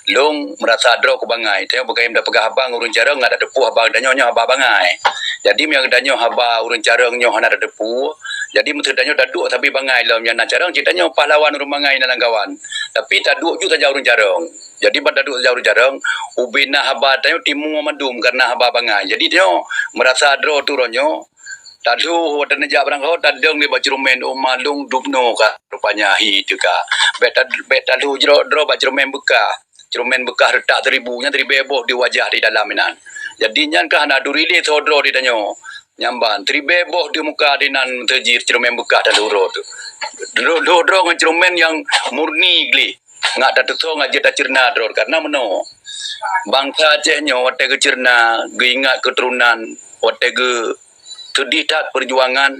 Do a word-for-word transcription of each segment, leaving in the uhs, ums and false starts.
Lôn meurasa droe keu bangai. Tanyoe bukon meupeugah haba ngon ureuëng carông, ngat tateupeue haba geutanyoe nyoe haba bangai. Jadi meunyoe geutanyoe haba ureuëng carông nyoe hana tateupeue, jadi meuseuti tanyoe taduek sabe bangai lom nyang na carông, cit tanyoe pahlawan ureuëng bangai na lam kawan. Tapi taduek ju saja ureuëng carông. Jadi ban taduek saja ureuëng carông, ubena haba tanyoe timu mandum karena haba bangai. Jadi tanyoe meurasa droe tu uroe nyoe, talhôh watée neujak barangkaho tadong lé bak ceureumen, oh malông dubno ka rupanya hi teuka. Bék ta-, bék talhôh jroh droe bak ceureumen beukah. Ceureumen beukah reutak teuribu nyan teuribée boh di wajah di dalam inan. Jadi nyan ka hana duri lé soe droe di tanyoe. Nyang ban teuribée boh di muka di nan teujih ceureumen beukah dan uroe tu. Lhôh droe ngon ceureumen nyang murni gleh. Ngat tateusoe ngat jeuet taceureunak droe karena meunoe. Bansa Aceh nyoe watée geuceureunak, geuingat keuturonan, watée geu-, seudeh that peujuangan,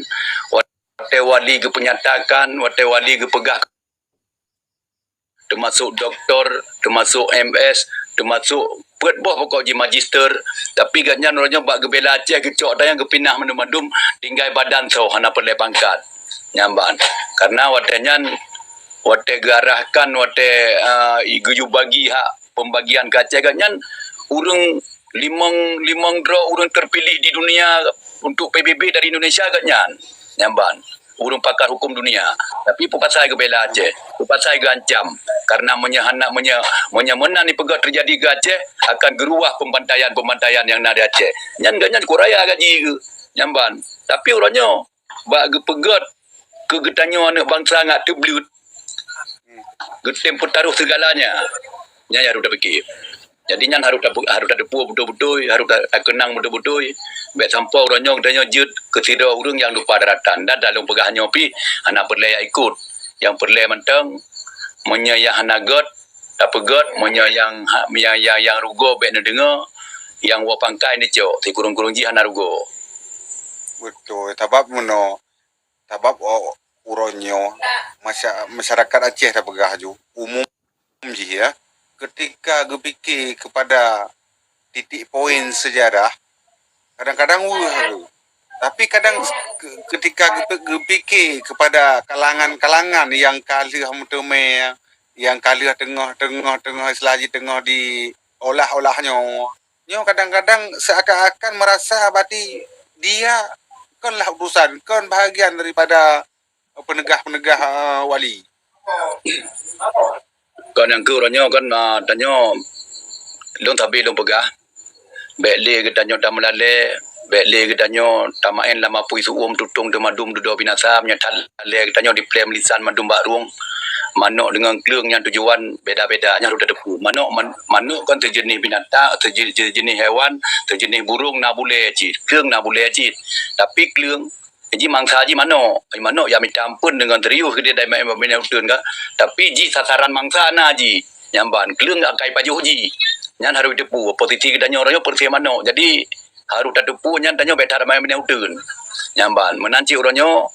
watée wali geupeunyatakan, watée wali geupeugah, teumasok doktor, teumasok M S, teumasok peuet boh pokok jih magister, tapi gobnyan uroe nyoe bak geubela Aceh geucok dayang geupinah mandum-mandum tinggai badan soe hana peureulée pangkat. Nyang ban. Karena watée nyan, watée geuarahkan, watée, ah, geuyue bagi hak pembagian keu Aceh gobnyan, ureuëng limong, limong droe ureuëng terpilih di dunia untuk P B B dari Indonesia gobnyan. Nyang ban. Ureuëng pakar hukum dunia. Tapi peue pasai geubela Aceh? Peue pasai geuancam? Karena meunyoe hana, meunyoe, meunyoe meunan dipeugah teujadi keu Aceh, akan geuruwah pembantaian-pembantaian nyang na di Aceh. Nyan gobnyan kuraya gaji geuh. Nyang ban. Tapi uroe nyoe, bak geupeugét keu geutanyoe aneuëk bansa ngat teubleuet, geutem peutaroh seugalanya. Nyan harôh tapike. Jadi nyan harôh tape-, harôh tateupeue beutôi-beutôi, harôh ta-, takeunang beutôi-beutôi. Bék sampoe uroe nyoe geutanyoe jeuet keu sidroe ureuëng nyang lupa daratan. Dan dalam peugah nyoe pih hana peureulée jak ikot. Nyang peureulée mantong, meunyoe nyang hana gét, tapeugét, meunyoe nyang ha-, nyang, nyang, nyang rugoe bék neudeungoe, nyang woe pangkai neucok, sikureueng-kureueng jih hana rugoe. Beutôi, sabab meunoe, sabab o-, uroe nyoe, masya-, masyarakat Aceh tapeugah ju, umum jih ya, ketika geupike kepada titik poin sejarah, kadang-kadang weueh tu. Tapi kadang ke-, ketika geupi-, geupike kepada kalangan-kalangan nyang ka lheueh meuteumé, nyang ka lheueh teungoh, teungoh, teungoh, istilah jih teungoh diolah-olah nyoe. Nyoe kadang-kadang seakan-akan merasa berarti dia konlah utusan, kon bahagian daripada peunegah-peunegah, eh, wali. Kon nyang keu uroe nyoe kon, ah, tanyoe lôn sabe lôn peugah, bék lé geutanyoe tameulalée, bék lé geutanyoe tamaén lam apui su'uem tutong teumadum dudoe binasa, meunyoe that lalée geutanyoe diplém lisan mandum bak rueng. Manok deungon kleueng nyan tujuan beda-beda, nyan harôh tateupeue. Manok, man-, manok kon seujeunih binatang, seujeunih, seujeunih hewan, seujeunih burông na bulée cit, kleueng na bulée cit. Tapi kleueng Jih mangsa jih manok. Manok ya mita ampeuen deungon serius geude dai maén bak binéh uteuen ka. Tapi jih sasaran mangsa na jih. Nyang ban kleueng akai pajoh jih. Nyan harôh teupeue posisi geutanyoe uroe nyoe peureuséh manok. Jadi harôh tateupeue nyan tanyoe bék that maén binéh uteuen. Nyang ban meunan cit uroe nyoe,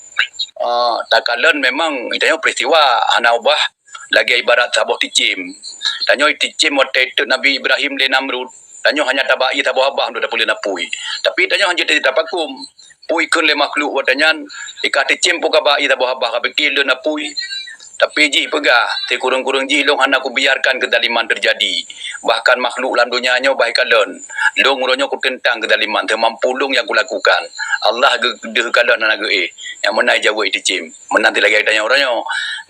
eh, takalon memang tanyoe peristiwa hana ubah. Lagée ibarat saboh ticém. Tanyoe ticém watée teuk Nabi Ibrahim lé Namrud, tanyoe hanya taba ié saboh babah untuk tapeuleueng apui. Tapi tanyoe hana jeuet tapakum. Peue ikheun lé makhluk watée nyan, i ka ticém peue kaba ié saboh babah ka pike leueng apui. Tapi jih peugah, sikureueng-kureueng jih lôn hana kubiarkan keuzaliman teujadi. Bahkan makhluk lam donya nyoe bah ikalon. Lôn uroe nyoe kuteuntang keuzaliman, seumampu lôn nyang kulakukan. Allah geu-, deuh kalon hana geuéh. Nyang meunan jaweueb ticém. Meunan lagée geutanyoe uroe nyoe.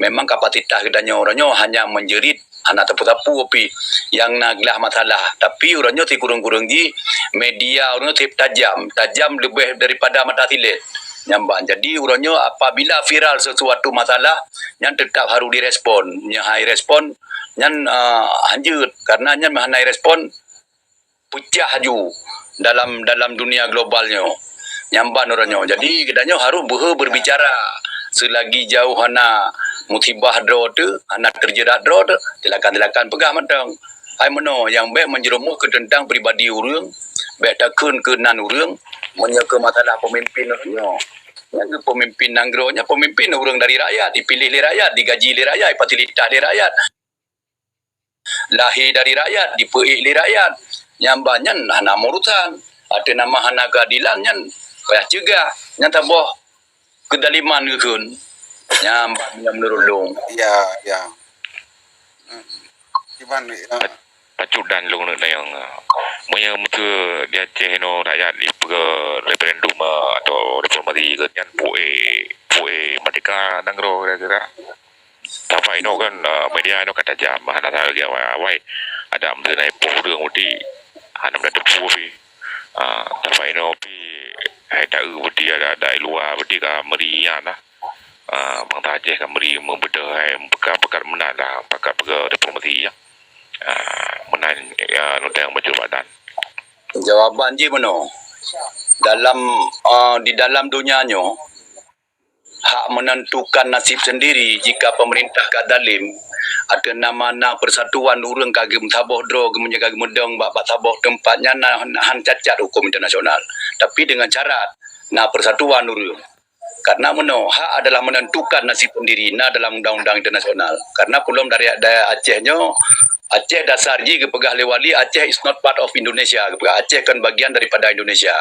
Memang kapasitas geutanyoe uroe nyoe hanya menjerit, hana sapeue-sapeue pih. Nyang na glah masalah. Tapi uroe nyoe sikureueng-kureueng jih media uroe nyoe tajam, tajam leubeh daripada mata silée. Nyang ban. Jadi uroe nyoe apabila viral sesuatu masalah, nyan tetap harôh direspon. Nyan hai respon, nyan, ah, hanjeuet. Karena nyan hana irespon, peucah ju dalam, dalam dunia global nyoe. Nyang ban uroe nyoe. Jadi geutanyoe harôh beuhe berbicara. Selagi jauh hana musibah droe teuh, hana terjerat droe teuh, silakan-silakan peugah mantong. Hai meunoe nyang bék menjerumus ke tentang pribadi ureuëng, bék takheun ke nan ureuëng, meunyoe ke masalah pemimpin uroe nyoe. Nyang ke pemimpin nanggroe nyan pemimpin ureuëng dari rakyat, dipilih lé rakyat, digaji lé rakyat, difasilitah lé rakyat. Lahé dari rakyat, dipeuék lé rakyat. Nyang ban nyan hana meurusan. Ateueh nama hana keuadilan nyan payah cegah. Nyan saboh keudaliman geukheun. Nyang ban nyan meunurot lôn. Ya, ya. Hmm. Kiban, ya. Pacut dan lôn neuk nayang. Meunyoe meuteue di Aceh inoe rakyat ipeugah referendum atau reformasi geuh nyan pu'e, pu'e merdeka nanggroe kira-kira. Tapi inoe kan, ah, media inoe ka tajam, hana sagai awai-awai. Ada meuteue na ipoh ureuëng uti, hana meuteue teupeu pih. Ah, tapi inoe pih hai taeu uti ada, ada luwa uti ka meriah lah. Ah, bangsa Aceh ka meuri meubeudoh hai meupeugah-peugah meunan lah pakat peugah reformasi ya. Ah, meunan ya nutang bajur badan. Jawaban jih meunoe. Dalam, ah, di dalam donya nyoe, hak menentukan nasib sendiri jika pemerintah ka zalim, atau nama na persatuan ureuëng ka geumeusaboh droe, geumeujaga geumudong bak, bak saboh teumpat nyan na, na han cacat hukum internasional. Tapi dengan syarat na persatuan ureuëng. Karena meunoe, hak adalah menentukan nasib sendiri, na dalam undang-undang internasional. Karena peulom dari, dari Aceh nyoe, Aceh dasar jih geupeugah lé wali, Aceh is not part of Indonesia, geupeugah Aceh kon bagian daripada Indonesia.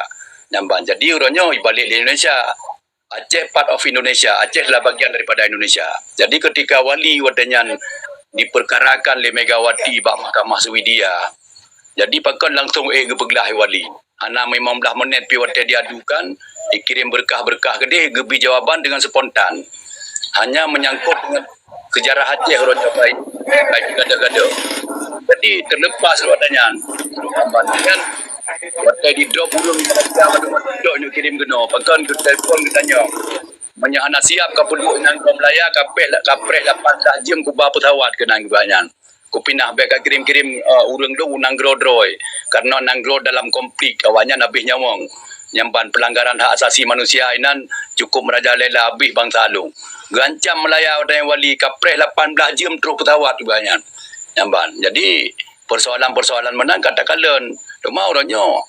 Nyamban. Jadi uroe nyoe ibalik lé Indonesia. Aceh part of Indonesia, Aceh adalah bagian daripada Indonesia. Jadi ketika wali watée nyan diperkarakan lé Megawati bak Mahkamah Swedia, jadi pakon langsung ék geupeuglah wali. Hana limong blaih menit pih watée diadukan, dikirim berkah-berkah keudeh, geubri jawaban dengan spontan. Hanya menyangkut dengan sejarah Aceh uroe nyoe baik, baik gadoh-gadoh. Jadi terlepas watée nyan, watée didrop ureuëng Malaysia mandum dok nyoe kirim keunoe, pakon geutelepon geutanyong. Meunyoe hana siap ka peuduek nanggroe Malaya, kapreh, kapreh lapan belas jeuem kuba pesawat keunan geuba nyan. Kupinah bék ka kirim-kirim, eh, ureuëng dong u nanggroe droe. Karena nanggroe dalam konflik, awaknyan habéh nyawöng. Nyamban pelanggaran hak asasi manusia inan cukup merajalela habéh bansa lôn. Geuancam Malaya watée wali kapreh lapan belas jeuem trok pesawat geuba nyan. Nyamban. Jadi, persoalan-persoalan meunan ka takalon. Teuma uroe nyoe,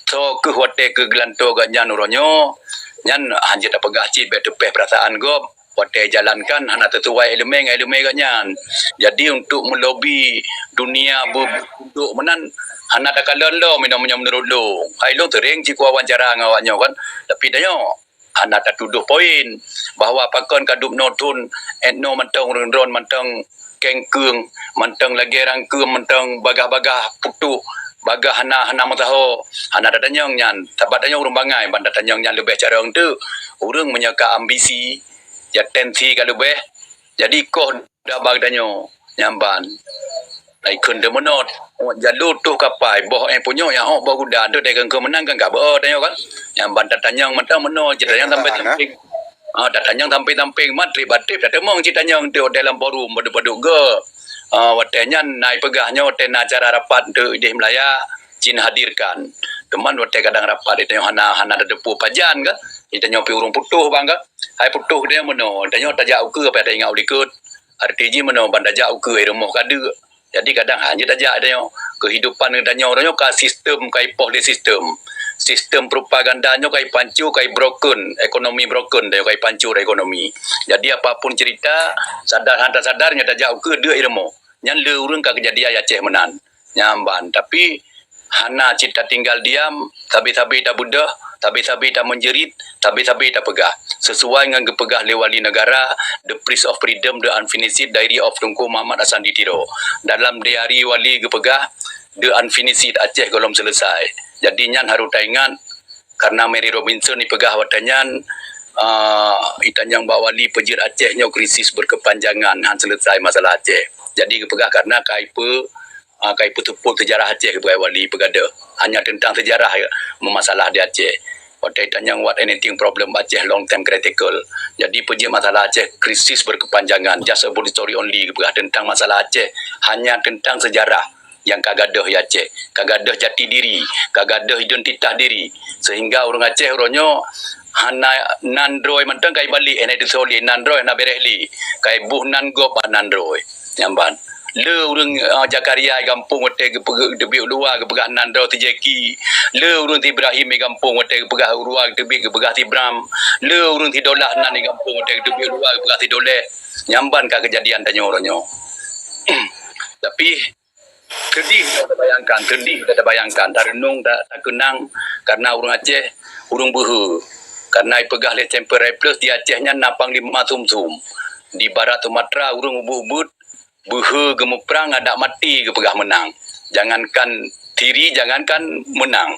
soe kheueh watée keu geulantoe geuh nyan uroe nyoe, nyan hana jeuet tapeugah cit bék teupeh peurasaan gob. Watée jalankan hana teusuai iéleumé ngon iéleumé geuh nyan. Jadi untuk meulobi dunia beutundok meunan hana takalon lom inoe meunyoe meunurot lôn. Hai lôn seuréng cit kuwawancara ngon awaknyoe kan. Tapi tanyoe hana tatudoh poin bahwa pakon ka dub noe thon etno mantong ureuëng droen mantong kengkeung mantong lagée rangkeum mantong bagah-bagah putoh bagah hana hana meusaho hana tatanyong nyan sabat tanyoe ureuëng bangai ban tatanyong nyan leubeh carông teuk ureuëng meunyoe ka ambisi ya tensi ka leubeh jadi koh daba tanyoe nyamban. Ikheun teumeunot jalur tuh kapai boh eh punyok nyang ôk boh guda tu dai keu meunang kan ka beu tanyoe kan nyamban tatanyong mantong meunoe cit tanyong sampai samping. Ah, tatanyong sampai samping matrib batrib tateumong cit tanyong tu dalam forum baduk-baduk ge. Ah, watée nyan na ipeugah nyoe watée na acara rapat untuk idéh Melaya cin hadirkan. Teuma watée kadang rapat itu hana hana teupeu pajan kan. Itu nyoe pi ureuëng putoh bang kan. Hai putoh dia meunoe, tanyoe tajak ukeue apa taingat ulikot. Arti jih meunoe ban tajak ukeue rumoh kadeuk. Jadi kadang hana tajak tanyoe. Kehidupan tanyoe tanyoe ka sistem ka ipoh lé sistem. Sistem propaganda nyoe ka ipancu ka broken, ekonomi broken tanyoe ka ipancu ekonomi. Jadi apapun cerita sadar hana sadar nyoe tajak ukeue deuk rumoh. Nyan le ureuëng ka kejadian Aceh meunan. Nyamban, tapi hana cit tatinggal diam, sabe-sabe tabeudoh, sabe-sabe tameunjerit, sabe-sabe tapeugah. Sesuai ngon geupeugah lé wali negara, The Prince of Freedom, The Unfinished Diary of Teungku Muhammad Hasan di Tiro. Dalam diari wali geupeugah, The Unfinished Aceh golom selesai. Jadi nyan harus taingat, karena Mary Robinson ipeugah watée nyan, uh, itanyong bak wali peujeuet Aceh nyoe krisis berkepanjangan, han selesai masalah Aceh. Jadi geupeugah karena ka ipe Ah, ka ipeuteupot sejarah Aceh keubeue wali peugadoh. Hanya teuntang sejarah meumasalah di Aceh. Watée tanyong what anything problem Aceh long term critical. Jadi peujeuet masalah Aceh krisis berkepanjangan. Just about the story only keubeue teuntang masalah Aceh. Hanya teuntang sejarah yang ka gadoh di Aceh. Ka gadoh jati diri, ka gadoh identitas diri. Sehingga ureuëng Aceh uroe nyoe hana nan droe mantong kai balik hana disoleh nan droe hana bereh li kai buh nan gob nan droe nyamban le ureuëng uh, Jakaria gampong watée geupeugah teubiet luwa geupeugah nan droe tijeki le ureuëng Ibrahim gampong watée geupeugah urwa teubiet geupeugah Ibram le ureuëng Sidolah nan gampong watée teubiet luwa geupeugah Sidoleh nyamban ka kejadian tanyoe uroe nyoe tapi Sedih dah terbayangkan, sedih dah terbayangkan. Tarenung, tak, tak kenang karena ureuëng Aceh, ureuëng beuhe. Karena ipeugah lé Temper Plus di Aceh nyan na panglima sum-sum. Di barat Sumatera ureuëng ubit-ubit beuhe geumuprang adak mati geupeugah menang. Jangankan tiri, jangankan meunang.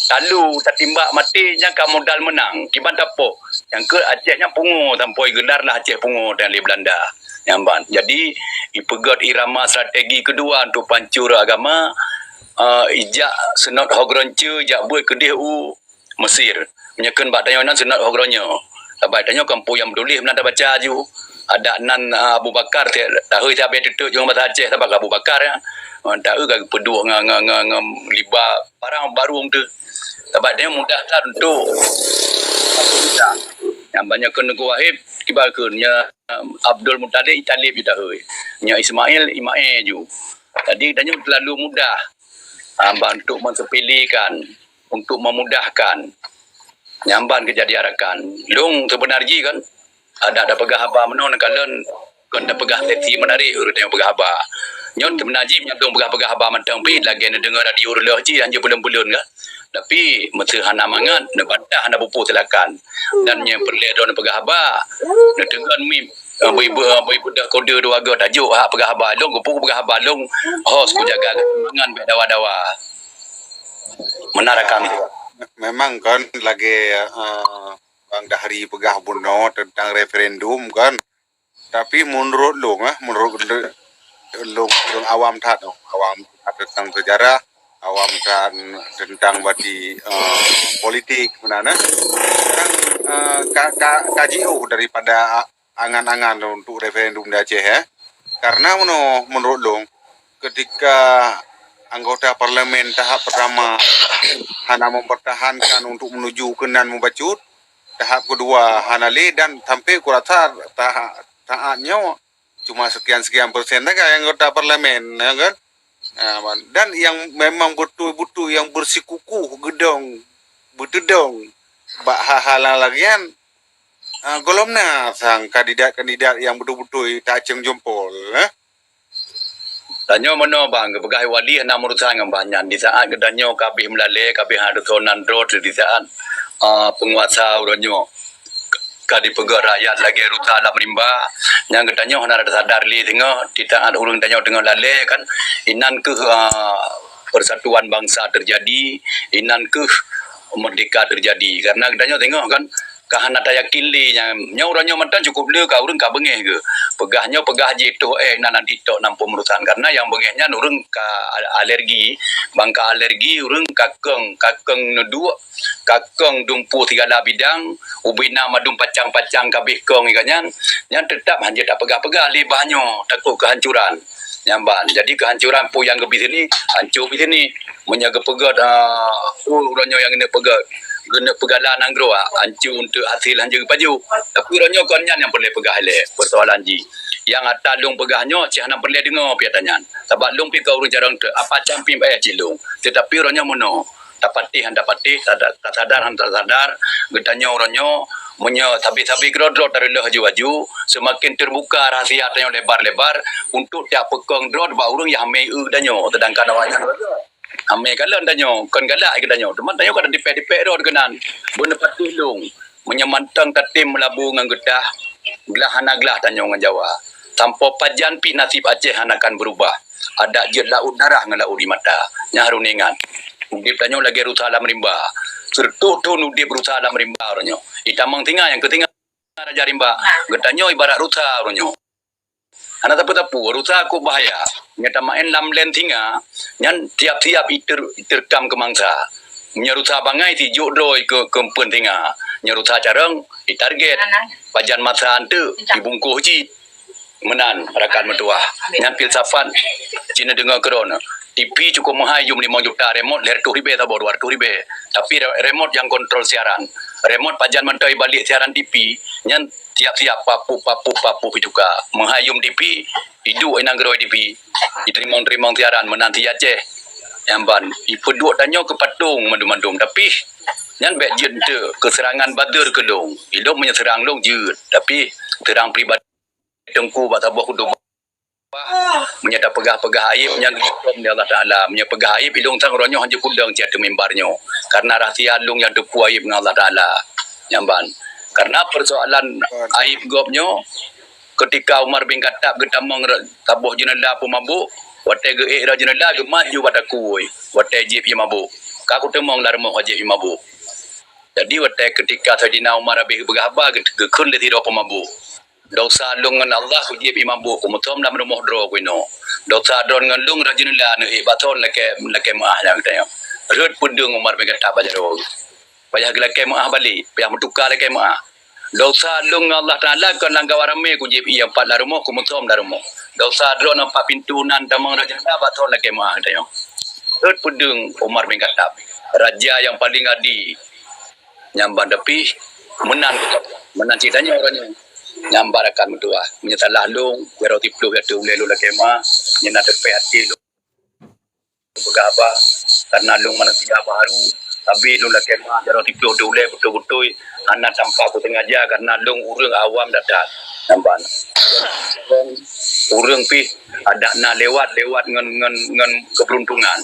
Talu tatimbak maté nyan ka modal meunang. Kiban tapoh. Nyang keu Aceh nyan pungo sampoe geular lah Aceh pungo dan lé Belanda. Nyan ban. Jadi, ipeugét irama strategi keudua untuk pancur agama, eh, ijak seunôt Hogronce, ijak buet keudeh u Mesir. Meunyoe kheun bak tanyoe nan seunôt Hogronce. Sabai tanyoe kampung nyang meutuléh meunan tabaca aju. Adak nan, ah, Abu Bakar, te-, tahu sabe tutup jong bahasa Aceh, sabe Abu Bakar, ya. Tahu ka peuduek ngon, ngon, ngon, ngon liba barang barong tu. Sabai tanyoe mudah that untuk nyang banyak kheun Teungku Wahib, kiban kheun, nya, um, Abdul Muttalib, Italib ju tahu. Nya Ismail, Imae ju. Jadi, tanyoe terlalu mudah, ah, untuk mensepelekan, untuk memudahkan. Nyan ban keu jadi rakan. Lôn seubeuna jih kan, adak tapeugah haba meunoe neukalon, kon tapeugah sesi menarik ureuëng nyang peugah haba. Nyoe seubeuna jih meunyoe lôn peugah-peugah haba mantong pih lagée neudeungoe radio reulôh jih hanjeuet buleuen-buleuen kan. Tapi meuseu hana mangat, neubantah hana pupuk silakan. Dan nyang peureulée droe neupeugah haba, neuteugon mim, eh, beu-, beu-, beu-, beudah kode dua go tajok hak peugah haba lôn, geupeu peugah haba lôn, hos kujaga keuseumbangan bék dawa-dawa. Meunan rakan. Memang kan lagée, eh, Bang Dahri peugah bunoe teuntang referendum kan. Tapi meunurot lôn, eh, meunurot lôn, lôn awam that, awam that teuntang sejarah, awam that teuntang bati, eh, politik meunan, eh. Kan, eh, ka, ka, ka jiôh daripada angan-angan untuk referendum di Aceh, eh. Karena meunoe, meunurot lôn, ketika anggota parlemen tahap pertama hana mempertahankan untuk menuju keunan mubacut, tahap kedua hana lé dan sampai kurasa ta-, saat nyoe cuma sekian-sekian persen saja anggota parlemen, ya kan? Ah, dan yang memang betul-betul yang bersikukuh geudong, beutudong bak hal-hal nyang lagée nyan, ah, gohlom na sang kandidat-kandidat yang betul-betul taceng jempol, eh? Tanyoe meunoe bang, geupeugah wali hana meurusan ngon bang nyan. Di saat geutanyoe ka habéh meulalée, ka habéh hana soe nan droe di saat, ah, peunguasa uroe nyoe ka dipeugah rakyat lagée rusa lam rimba, nyang geutanyoe hana rada sadar lé teungoh, di saat ureuëng tanyoe teungoh lalée kan, inan kheueh, ah, persatuan bangsa teujadi, inan kheueh merdeka teujadi. Karena geutanyoe teungoh kan, ka hana tayakin lé nyan. Nyoe uroe nyoe mantong cukup le ka ureuëng ka beungéh geuh. Peugah nyoe peugah jih toh eh nan nanti tok nam peumurusan. Karena nyang beungéh nyan ureuëng ka al-, alergi, bang ka alergi ureuëng ka keng, ka keng neuduek, ka keng dumpu sigala bidang, ubena madum pacang-pacang ka bih keng ikat nyan, nyan teutap hanjeuet tapeugah-peugah lé bah nyoe takot keuhancuran. Nyan ban. Jadi keuhancuran peue nyang geubri sini, hancô bri sini. Meunyoe geupeugét, ah, uroe nyoe nyang geuneuk peugét, geuneuk peugala nanggroe, ah, hancô untuk hasil hanjeuet geupajoh. Tapi uroe nyoe kon nyan nyang peureulée peugah ilée persoalan jih. Nyang ata lôn peugah nyoe cit hana peureulée deungoe piata nyan. Sabab lôn pih ka ureuëng carông teuk, apa cam pih bak cit lôn. Tetapi uroe nyoe meunoe, tapatéh han tapatéh, tada-, tasadar han tasadar, geutanyoe uroe nyoe, meunyoe sabe-sabe keudroe-droe tareuleuh aju-aju, seumaken teubuka rahsia tanyoe lebar-lebar untuk jak peukong droe bak ureuëng nyang hamé eu geutanyoe, seudangkan awaknyan hamé kalon tanyoe, kon galak geutanyoe. Teuma tanyoe ka tadipék-dipék droe keunan, beuneupatéh lôn, meunyoe mantong tatem meulabu ngon geutah, glah hana glah tanyoe ngon Jawa. Sampoe pajan pih naseb Aceh hana akan beurubah. Adak jeuet laôt darah ngon laôt ie mata. Nyan harôh ingat. Udeb tanyoe lagée rusa lam rimba. Seureutôh thon udeb rusa lam rimba uroe nyoe. Itamong singa nyang keu singa raja rimba. Geutanyoe ibarat rusa uroe nyoe. Hana sapeue-sapeue, rusa kok bahaya. Nyang tamaén lam lén singa, nyan tiap-tiap iter-, iterkam keu mangsa. Meunyoe rusa bangai sijok droe keu keumpeuen singa. Nyoe rusa carông, itarget. Pajan masa anteuk, ibungkôh cit. Meunan rakan meutuwah. Nyan filsafat cit neudeungoe keudroe. T V cukup meuhai jeuem limong juta, remote lhée reutôh ribée saboh dua reutôh ribée. Tapi re-, remote nyang kontrol siaran. Remote pajan mantong ibalek siaran T V, nyan tiap-tiap papuh, papuh, papuh ituka. Meuhai jeuem T V, iduek inan keudroe T V. Iteurimong-teurimong siaran meunan si Aceh. Nyan ban, ipeuduek tanyoe keu patong mandum-mandum. Tapi, nyan bék jeuet enteuk keu seurangan buzzer keu lôn. Ilôn meunyoe seurang lôn jeuet, tapi seurang pribadi Teungku bak saboh khutubah. Meunyoe tapeugah-peugah aib nyang geuhuköm lé Allah Taala. Meunyoe peugah aib ilôn sang uroe nyoe hanjeuet kudong cit ateueh mimbar nyoe. Karena rahsia lôn nyang teupeu aib ngon Allah Taala. Nyan ban. Karena persoalan aib gob nyoe, ketika Umar bin Khattab geutamong re-, saboh jeuneula peumabök, Watée geuék droe jeuneula geumat ju bak takue, watée jieb ié mabök. Ka kuteumong lam rumoh ka jieb ié mabök. Jadi watée keutika Saidina Umar habéh geupeugah haba, geu-, geukheun lé sidroe peumabök. Desya lôn ngon Allah kujieb ié mabök, kumeusom lam rumoh droe ku inoe. Desya droe ngon lôn droe jeuneula neuék bak thon lakée, lakée meuáh nyang geutanyoe. Rhot peudeueng Umar bin Khattab bak jaroe. Payah geulakée meuáh balek, payah meutuka lakée meuáh. Desya lôn ngon Allah Taala kon lam gawa ramé kujieb ié pat lam rumoh, kumeusom lam rumoh. Desya droe ngon pat pintoe nan tamong droe jeuneula bak thon lakée meuáh geutanyoe. Rhot peudeueng Umar bin Khattab, raja nyang paleng adi. Nyan ban tapi meunan, meunan cit tanyoe uroe nyoe. Nyan ban rakan meutuah. Meunyoe salah lôn, jaroe siploh ya teu ulée lôn lakée meuáh, nyan na teupéh até lôn peugah haba, karna lôn manusia baharu, tapi lôn lakée meuáh jaroe siploh teu ulée beutôi-beutôi hana tanpa kusengaja karna lôn ureuëng awam that-that. Nyan ban. Ureuëng pih adak na lewat, lewat ngon, ngon, ngon keubeuruntungan.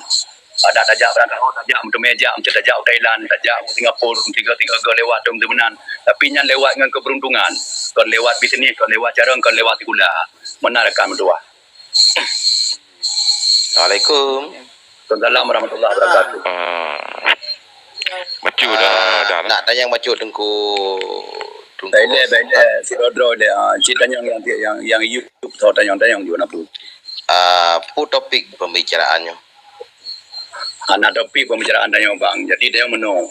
Adak tajak barangkaho, tajak meuteumé jak, macam tajak u Thailand, tajak u Singapura, tiga-tiga go lewat dong meunan. Tapi nyan lewat ngon keubeuruntungan, kon lewat bisnis, kon lewat carông, kon lewat sikula. Meunan rakan meutuah. Assalamualaikum. Waalaikumsalam warahmatullahi wabarakatuh. Ah, bacut dah, Ah, dah. Nak tanyong bacut Teungku, Teungku. Baik deh, baik deh. Sidroe-droe deh. Ah, cit tanyong nyang, nyang, nyang YouTube tho tanyong-tanyong juga nak. Ah, peue topik pembicaraannyo? Hana topik pembicaraan tanyoe bang. Jadi tanyoe meunoe.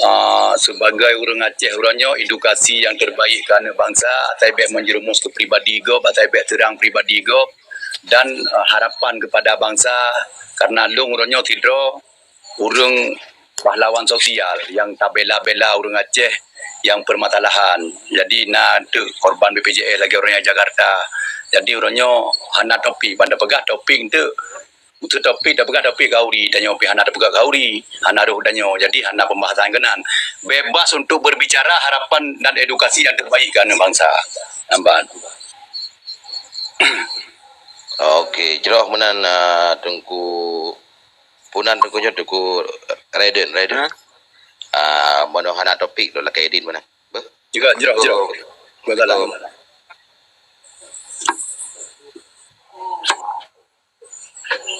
Ah, sebagai ureuëng Aceh uroe nyoe, edukasi nyang terbaik keu aneuk bansa, asai bék menjerumus keu pribadi gob, asai bék seurang pribadi gob, dan, ah, harapan kepada bangsa, karena lôn uroe nyoe sidroe ureuëng pahlawan sosial nyang tabela-bela ureuëng Aceh nyang permasalahan. Jadi na teuk korban B P J S lagée ureuëng nyang Jakarta. Jadi uroe nyoe hana topik, ban tapeugah topik teuk. Untuk topik, tapeugah topik khauri, tanyoe pih hana tapeugah khauri, hana roh tanyoe, jadi hana pembahasan keunan. Bebas untuk berbicara harapan dan edukasi yang terbaik keu aneuk bansa. Nambat. Oke, jroh meunan, ah, Teungku, punan Teungku nyoe, Teungku Raiden, Raiden. Ha? Ah, meunoe hana topik, lôn lakée idin meunan. Beuh? Juga jroh, jroh. Assalamualaikum.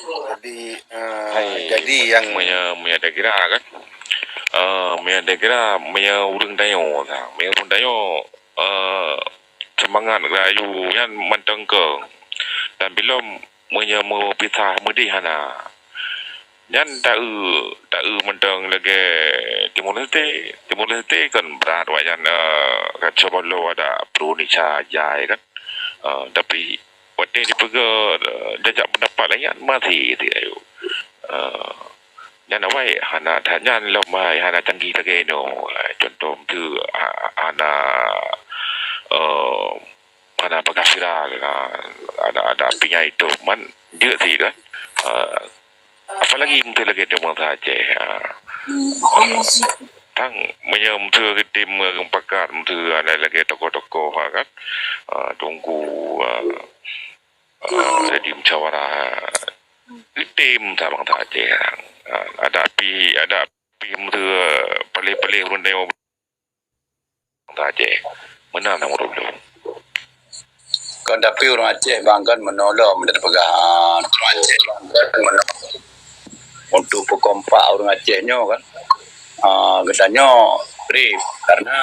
Jadi, eh, Hai, jadi yang meunyoe, meunyoe daerah kan, eh, meunyoe daerah, meunyoe ureuëng tanyoe, nah, meunyoe ureuëng tanyoe, eh, seumangat geurayu nyan mantong keu. Dan bilom meunyoe meupisah meudeh hana. Nyan taeu, taeu mantong lagée Timor Leste. Timor Leste kan brat awaknyan, eh, kacau balau ada pro Indonesia jai kan. Eh, tapi watée jipeugah, eh, jajak pendapat lagée nyan, masih ti ayu. Eh, nyan awai hana that nyan lom hai, hana canggih lagée nyoe. Eh, contoh tu, ah, hana, eh, hana pakai viral, ah, ada, ada apinya itu man jeuet sih kan. Eh, apalagi untuk lagi di bangsa Aceh. Ah. Tang meunyoe meuseu geutem, eh, pakat meuseu, ah, lagée tokoh-tokoh, ah, kan. Ah, tunggu, ah, ah, jadi musyawarah geutem sa bangsa Aceh. Ah, ada pi, ada pi meuseu, eh, paleh-paleh ureuëng tanyoe bangsa Aceh. Meunan ureuëng lôn. Kan tapi ureuëng Aceh bang kan meunoe lom, meunoe peugah, ah, ureuëng Aceh bang kan meunoe. Untuk peukompak ureuëng Aceh nyoe kan, ah, geutanyoe brave karena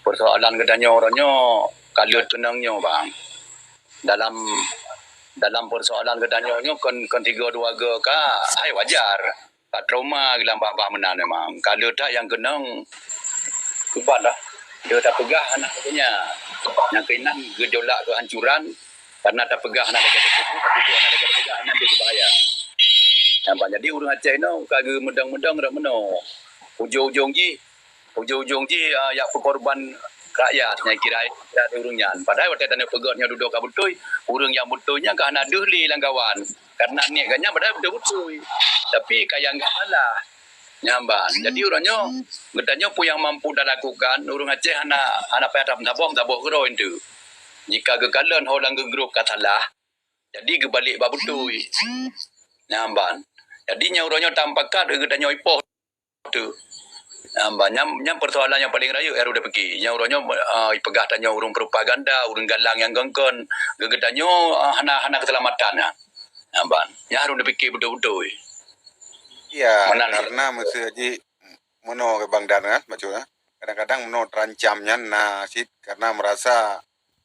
persoalan geutanyoe uroe nyoe ka lheueh teunang nyoe bang. Dalam, dalam persoalan geutanyoe nyoe kon, kon tiga dua go ka, hai wajar. Ka trauma geulam babah meunan memang. Ka lheueh that nyang keunong ubat dah. Lheueh tapeugah aneuk geuh nyan. Nyang keunan gejolak keuhancuran, karena tapeugah hana lagée tatuboh, tatuboh hana lagée tapeugah, nyan jeuet bahaya. Nyan ban jadi ureuëng Aceh nyoe ka geumeudong-meudong rot meunoe. Ujong-ujong jih, ujong-ujong jih, ah, jak peukorban rakyat nyang kira, kira ureuëng nyan. Padahai watée tanyoe peugét nyoe dudoe ka beutôi, ureuëng nyang beutôi nyan ka hana deuh lé lam gawan. Karena niet geuh nyan padahai beutôi-beutôi. Tapi ka nyang geuh salah. Nyan ban. Jadi uroe nyoe, geutanyoe peue nyang mampu talakukan, ureuëng Aceh hana, hana payah tasaboh-saboh keudroe enteuk. Jika geukalon ho lam geugrôp ka salah, jadi geubalek bak beutôi. Nyan ban. Jadi nyang uroe nyoe tamupakat geutanyoe ipoh teuk. Nyan ban. Nyan, nyan persoalan nyang paleng rayeuk, eh, Rudi Peki. Nyang uroe nyoe, ah, ipeugah tanyoe ureuëng propaganda, ureuëng galang nyang kon-kon. Geutanyoe, ah, hana, hana keuseulamatan nyan. Nyan ban. Nyan harôh neupiké beutôi-beutôi. Ya, meunan karena meuseu jih meunoe Bang Dan kan, maksudnya. Kadang-kadang meunoe terancam nyan na cit karena merasa,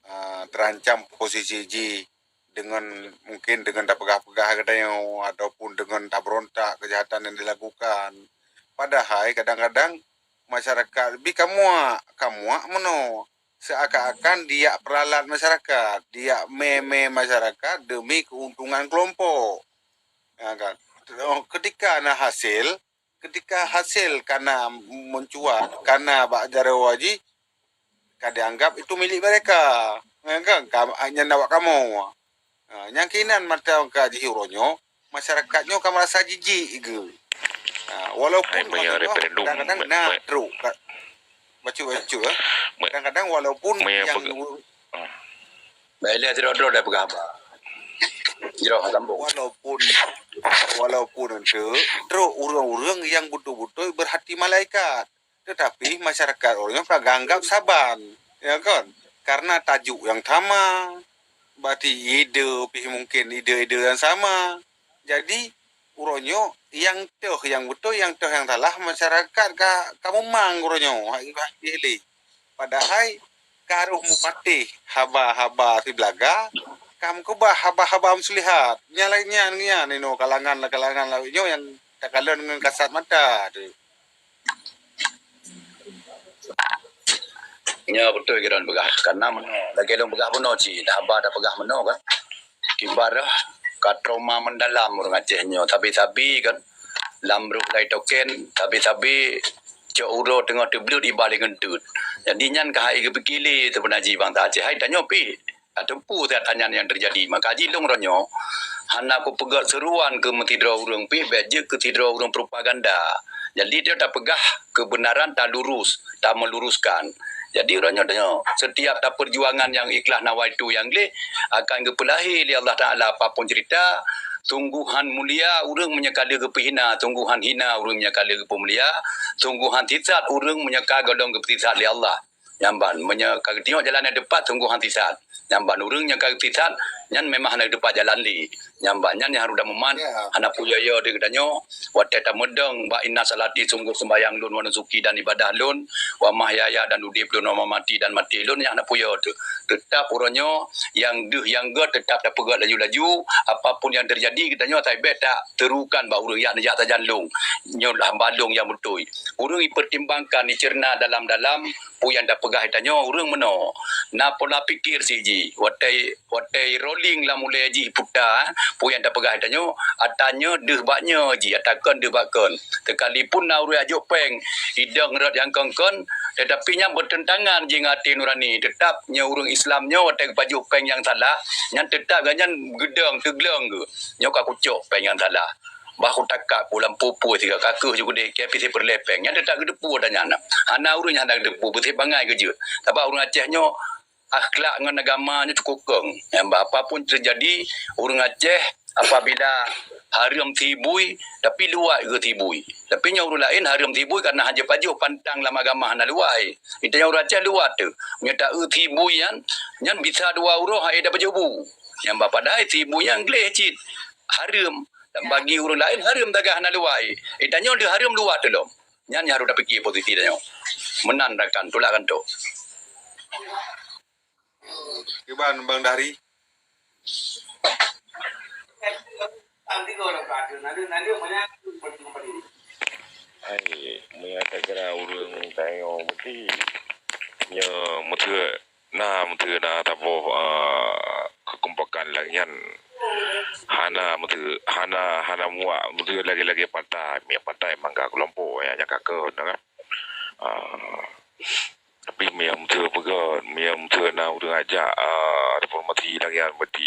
ah, terancam posisi jih dengan, mungkin dengan tapeugah-peugah geutanyoe ataupun dengan tabeurontak kejahatan yang dilakukan. Padahai kadang-kadang masyarakat bi kamuak, kamuak meunoe seakan-akan diyak peralat masyarakat, diyak mé-mé masyarakat demi keuntungan kelompok. Ya kan? Ketika na hasil, ketika hasil kana mencuat, kana bak jaroe jih, ka dianggap itu milik mereka. Ya kan? Ka, nyan awak kamoe. Ha, nyang keunan mata ka jih uroe nyoe, masyarakat nyoe ka merasa jijik geu. Ha, walaupun kadang-kadang na trok ka-, bacut-bacut, eh. Kadang-kadang walaupun yang Baik lé, sidroe-droe dah peugah haba. Jroh sambung. Walaupun, walaupun ente trok ureuëng-ureuëng yang beutôi-beutôi berhati malaikat, tetapi masyarakat ureuëng nyoe ka ganggab saban, ya kan? Karena tajuk yang sama, berarti ide pih mungkin ide-ide yang sama. Jadi, uroe nyoe nyang toh nyang beutôi, nyang toh nyang salah, masyarakat ka, ka mumang uroe nyoe, hai, hai, hai. Padahai ka rhoh mupatéh haba-haba siblaga, ka meukeubah haba-haba muslihat. Nyan laén nyan, nyan inoe kalangan-kalangan lawét nyoe nyang takalon ngon kasat mata tu. Nyoe beutôi keunan peugah, karena meunoe, lagée lôn peugah bunoe cit, haba tapeugah meunoe kan. Ibarat ka trauma mendalam ureuëng Aceh nyoe, sabe-sabe kan lam bruek lai token, sabe-sabe cok uroe teungoh teubleuet iba lé ngeunteut. Jadi nyan ka hai geupike lé seubeuna jih bansa Aceh. Hai tanyoe pih, ka teupeu that nyan nyang teujadi. Maka jih lôn uroe nyoe hana kupeugét seuruan keu meusidroe ureuëng pih, bék jeuet keu sidroe ureuëng propaganda. Jadi dia tapeugah kebenaran, talurus, tameluruskan. Jadi uroe nyoe tanyoe, setiap taperjuangan nyang ikhlas nawaitu nyang gleh akan geupeulahé lé Allah Taala apapun cerita. Sungguhan mulia ureuëng meunyoe ka lheueh geupeuhina, sungguhan hina ureuëng meunyoe ka lheueh geupeumulia, sungguhan sisat ureuëng meunyoe ka gohlom geupeusisat lé Allah. Nyan ban, meunyoe ka geutingoe jalan nyang teupat, sungguhan sisat. Nyan ban, ureuëng nyang ka geusisat, nyan memang hana teupat jalan lé. Nyan ban, nyan nyang harôh tamumat, hana peue yo-yo di geutanyoe, watée tameudong bak inna salati, sungguh seumbahyang lôn, wa nusuki dan ibadah lôn, wa mahyaya dan udeb lôn, wa mamati dan maté lôn, nyang hana peue yo teuh. Teutap uroe nyoe, nyang deuh nyang gét teutap tapeugét laju-laju, apapun nyang teujadi geutanyoe asai bék tateurukan bak ureuëng, jak neujak sajan lôn. Nyoe lah balong nyang beutôi. Ureuëng ipertimbangkan, icerna dalam-dalam, peue nyang tapeugah geutanyoe ureuëng meunoe. Na pola pikir siji, watée, watée rolling lam ulée jih iputa, peue nyang tapeugah geutanyoe, ata nyoe deuh bak nyoe jih, ata kon deuh bak kon. Sekalipun na ureuëng ajok péng, idong rot nyang kon-kon, tetapi nyan bertentangan jih ngon até nurani, teutap nyoe ureuëng Islam nyoe watée geupajoh péng nyang salah, nyan teutap gobnyan geudong, teuglong geuh. Nyoe ka kucok péng nyang salah. Bah kutakab u lam peue-peue sigoe ka keuh ju keudeh, keu pih sipeureulée péng. Nyan teutap geuteupeue ata nyan. Hana ureuëng nyang hana geuteupeue, beusih bangai keujeuet. Sabab ureuëng Aceh nyoe akhlak ngon agama nyoe cukup kong. Nyang bah apapun teujadi, ureuëng Aceh apabila hareuem sibui, tapi luwat geuh sibui. Tapi nyoe ureuëng laén hareuem sibui karena hana jipajoh pantang lam agama hana luwat. Itu nyoe ureuëng Aceh luwat teuh. Meunyoe taeu sibui nyan, nyan bisa dua uroe hai dapat jobu. Nyang bah padahai sibui nyan gleh cit. Hareuem. Dan bagi ureuëng laén hareuem tagah hana luwat. Eh, tanyoe deuh hareuem luwat teuh lom. Nyan nyang harôh tapiké posisi tanyoe. Meunan rakan, tulak kanto. Kiban Bang Dahri. Hai, meunyo takira ureuëng tanyoe meuti, nyoe meuti Na, meuteue na saboh, eh, keukumpulan lagée nyan. Hana meuteue, hana, hana muak meuteue lagée-lagée partai, miet partai mangga keulompok nyang ka keu na kan. Ah, tapi miet meuteue peugét, miet meuteue na ureuëng ajak, ah, reformasi lagée nyan berarti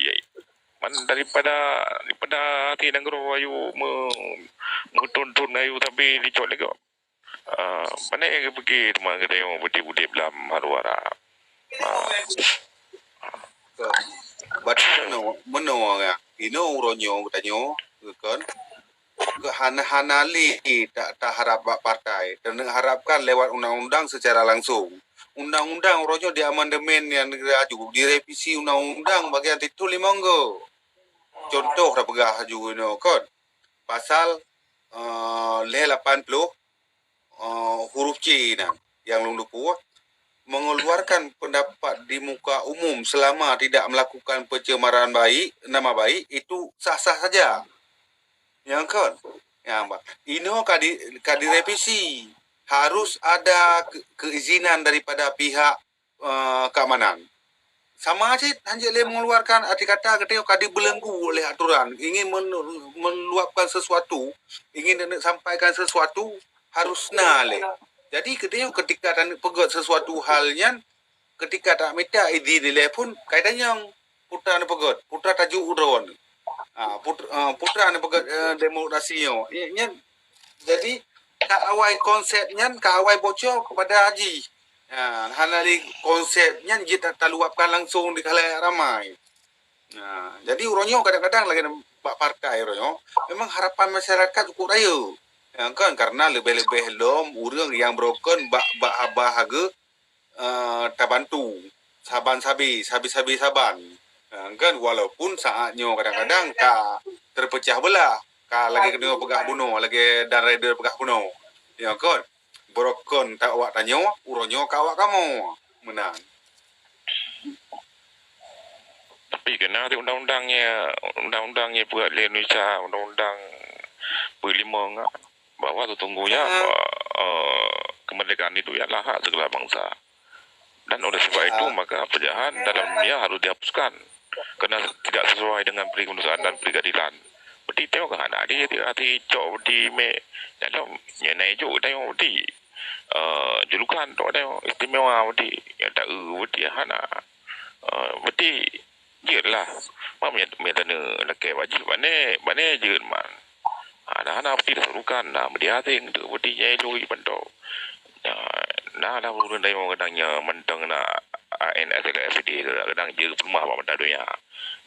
man daripada, daripada hati nanggroe ayue me-, meuthon-thon ayue tapi dicok lé gob. Ah, pane geupike teuma geutanyoe udeb-udeb lam haru-hara. Ah. Berarti meunoe, meunoe ya. Inoe uroe nyoe geutanyoe, kon, keu hana-hana lé ta-, taharab bak partai. Teuneuk harabkan lewat undang-undang secara langsung. Undang-undang uroe nyoe diamandemen nyang laju, direvisi undang-undang bagian situ limong go. Contoh tapeugah laju inoe kon. Pasal, eh, lhèe lapan ploh, eh, huruf C nyan nyang lôn luput, mengeluarkan pendapat di muka umum selama tidak melakukan pencemaran baik, nama baik, itu sah-sah saja. Nyang kon. Nyang ba-, inoe ka di-, ka direvisi. Harus ada ke-, keizinan daripada pihak, eh, keamanan. Sama cit hanjeuet lé mengeluarkan, arti kata geutanyoe ka dibelenggu oleh aturan, ingin men-, meluapkan sesuatu, ingin neuk sampaikan sesuatu, harus na lé. Jadi geutanyoe ketika taneuk peugöt sesuatu hal nyan, ketika tamita idhin ilèe pun, ka itanyong, peue treuk neupeugöt, peue treuk tajok u droe. Ha, peue treuk, eh, peue treuk neupeugöt, eh, demokrasi nyoe. Nyan, jadi, ka awai konsep nyan, ka awai bocor kepada Haji. Ha, hana lé konsep nyan jeuet ta-, taluapkan langsung di khalayak ramai. Ha, jadi uroe nyoe kadang-kadang lagèe bak partai uroe nyoe, memang harapan masyarakat cukup rayeuk. Ya kan, karena leubeh-leubeh lom ureueng nyang beurukon bak, bak haba hareuem, eh, tabantu saban sabe, sabe-sabe saban. Eh, kan, walaupun saat nyoe kadang-kadang ka terpecah belah, ka lagèe keunoe peugah bunoe, lagèe Dan Raider peugah bunoe. Ya kan? Beurukon ta awak tanyoe, uroe nyoe ka awak kamoe. Meunan. Tapi keunan di undang-undang nyang, undang-undang nyang peuet lé Indonesia, undang-undang peuet lima, bahwa sesungguhnya, eh, kemerdekaan itu ialah hak segala bangsa. Dan oleh sebab itu, maka penjahat dalam dunia harus dihapuskan kerana tidak sesuai dengan peri kemanusiaan dan peri keadilan. Berarti tengok kan anak dia, dia hati cok berarti mek dalam nyan naik juk tengok berarti, eh, julukan tu tengok istimewa berarti, yang tak berarti hana. Eh, berarti jeuet lah. Mak mie, mie tane lakèe wajib bane, bane jeuet man. Ha, dah na putih dah rukan dah, bedi asing tu, bedi nyai lui bantok. Nah, nah dah ureueng dayong kadang nya mantong na A N S L F D tu, kadang je peumah bak mata donya.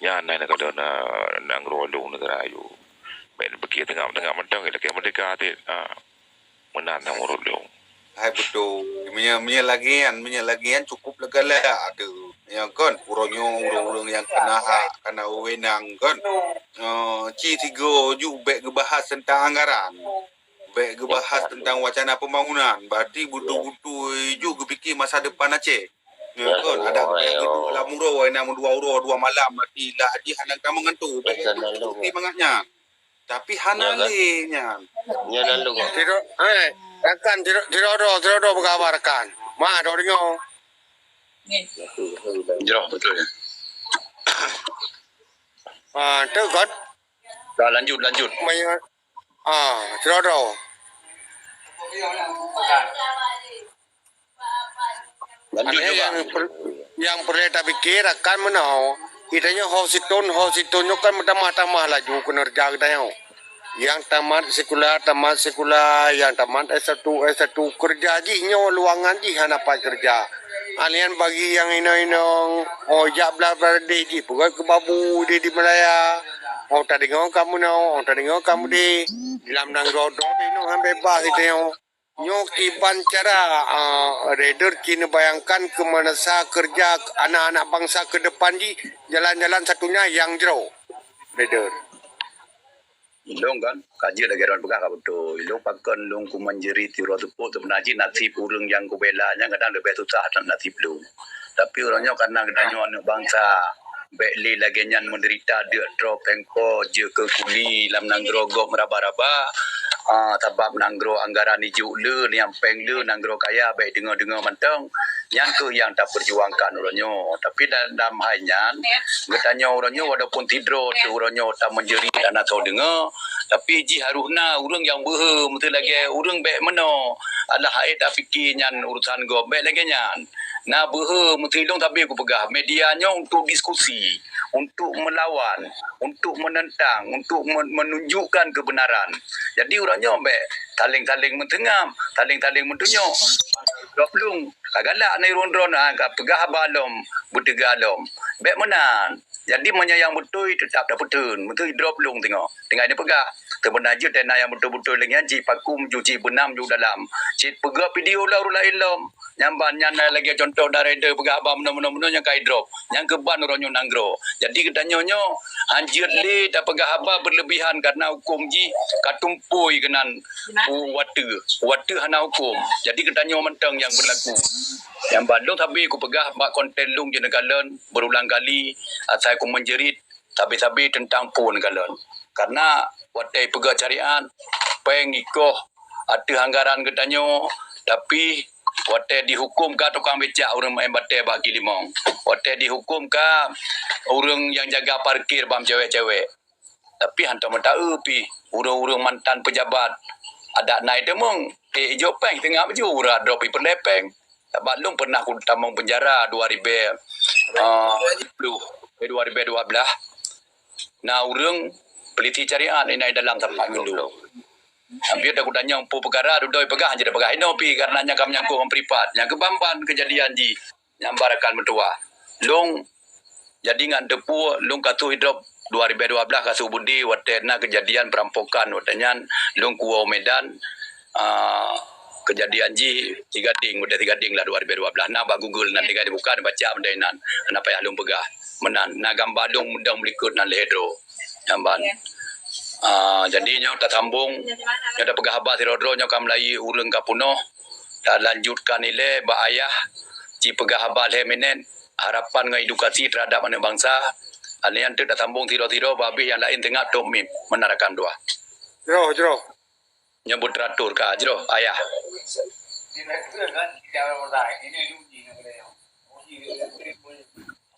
Nyan na kada na nanggroe lôn negara ayu. Baik pikir tengah-tengah mantong lakèe merdeka tu. Ha. Meunan na ureueng lôn. Hai beutôi. Meunyoe, meunyoe lagèe nyan, meunyoe lagèe nyan cukup lega-lega tu. Ya kan? Uroe nyoe ureueng-ureueng nyang kana hak, kana wewenang kan. Eh, ci tiga ju bèk geubahas teuntang anggaran. Bèk geubahas teuntang wacana pembangunan. Berarti beutôi-beutôi ju geupike masa depan Aceh. Ya kan? Ada bèk geuduk lam uroe, na meudua uroe, dua malam, berarti lah jih hana ka mengantuk. Bèk geuduk mangat nyan. Tapi hana lé nyan. Nyan lalu kok. Sidroe, eh, rakan, sidroe, sidroe droe, sidroe droe beukabar rakan. Ma, droe deungoe. Jroh, beutôi. Ah, tu kan? Dah, lanjut, lanjut. Maya, ah, sidroe droe. Lanjut juga. Nyang per-, nyang peureulèe tapike rakan meunoe, geutanyoe ho sithon, ho sithon nyoe kan meutamah-tamah laju keuneureuja geutanyoe. Nyang tamat sikula, tamat sikula, nyang tamat S satu, S satu, keureuja jih nyoe luwangan jih hana pat keureuja. Alèh nyan bagi nyang inong-inong, ho jak blah-blah deh jih peugöt keu babu deh di Malaya. Ho tadeungoe ka meunoe, ho tadeungoe ka meudeh. Di lam nanggroe droe teuh inong han beubaih geutanyoe. Nyoe kiban cara, ah, Raider ci neubayangkan keu masa keureuja aneuk-aneuk bansa keu depan jih, jalan-jalan satunya nyang jroh, Raider. Lôn kan, ka jeuet lagèe droen peugah ka beutôi. Lôn pakon lôn kuman jeuet tiroe seupôt, seubeuna jih naseb ureueng nyang kubela nyan kadang leubeh susah naseb lôn. Tapi uroe nyoe karena geutanyoe aneuk bansa, bèk lé lagèe nyan meudeurita deuk droe péng po jeuet keu kuli lam nanggroe gob meuraba-raba, ah, sabab nanggroe anggaran ijuk le, nyang péng le, nanggroe kaya bèk deungoe-deungoe mantong. Nyan kheueh nyang tapeujuangkan uroe nyoe. Tapi da-, dalam hai nyan, geutanyoe uroe nyoe walaupun sidroe teuh uroe nyoe tameujeurit hana soe deungoe, tapi jih harôh na ureueng nyang beuhe, meuseu lagèe ureueng bèk meunoe. Alah, hai tapike nyan urusan gob, bèk lagèe nyan. Na beuhe meuteulông sabe kupeugah, media nyoe untuk diskusi, untuk melawan, untuk menentang, untuk men-, menunjukkan kebenaran. Jadi uroe nyoe bèk saléng-saléng meuteungab, saléng-saléng meutunyok. Droe lôn, ka galak na droen-droen, ha, ka peugah haba lom, beuteuga lom. Bèk meunan. Jadi meunyoe nyang beutôi teutap tapeutheun, beutôi droe lôn teungoh. Tinggai neupeugah. Seubeunar jeuet teuh na nyang beutôi-beutôi lagée nyan, cit pakum ju, cit beunam ju dalam. Cit peugah video lom ureuëng laén lom. Nyang ban nyan lagée contoh dari deuh peugah haba meunoe-meunoe-meunoe nyang ka idrop. Nyang keuban uroe nyoe nanggroe. Jadi geutanyoe nyoe hanjeuet lé tapeugah haba beuleubihan kareuna huköm jih ka tumpôi keunan u watée. Watée hana huköm. Jadi geutanyoe mantong nyang beulaku. Nyang ban lôn sabe kupeugah bak konten lôn jeuet neukalon beurulang kali asai kumeunjerit sabe-sabe teuntang phon kalon. Kareuna watée peugah syariat, péng ikoh ateueh anggaran geutanyoe, tapi watée dihuköm ka tukang becak ureuëng maén batée bak Gilimong. Watée dihuköm ka ureuëng nyang jaga parkir bak cewek-cewek. Tapi hantom meuta-eu pih ureuëng-ureuëng mantan peujabat adat nai teumeung, eh, ijok péng teungoh baju urat droe pih peureulée péng. Sabab lôn pernah kutamong penjara dua ribée, eh, sepuluh, eh, dua ribée dua belas. Na ureuëng peliti syariat inai dalam sapat ngon lôn. Hampir dak kutanyong peue peukara dudoe peugah, jadi peugah inoe pih kareuna nyang ka menyangkut ngon privat. Nyang keuban-ban keujadian jih nyang barakan meutuwah. Lôn jadi ngat teupeu lôn kasus idrop dua ribée dua belas kasus Budi watée na keujadian perampokan watée nyan lôn kuwoe Medan, ah, keujadian jih Tigadeng, watée Tigadeng lah dua ribée dua belas. Na bak Google nan tinggai dibuka dibaca benda inan. Hana payah lôn peugah. Meunan na gamba lôn mudong meulikot nan lhée droe. Nyang ban. Ah, jadi nyoe tasambong, nyoe tapeugah haba sidroe-droe nyoe ka meulayeue ureuëng ka peunoh. Talanjutkan ilée bak ayah, jipeugah haba lhée minét, harapan ngon edukasi teuhadap aneuëk bansa. Aneuëk nyan teuk tasambong sidroe-sidroe, babeh nyang laén teungoh top mim, meunan rakan dua. Jroh, jroh. Nyoe beuteratur ka jroh, ayah.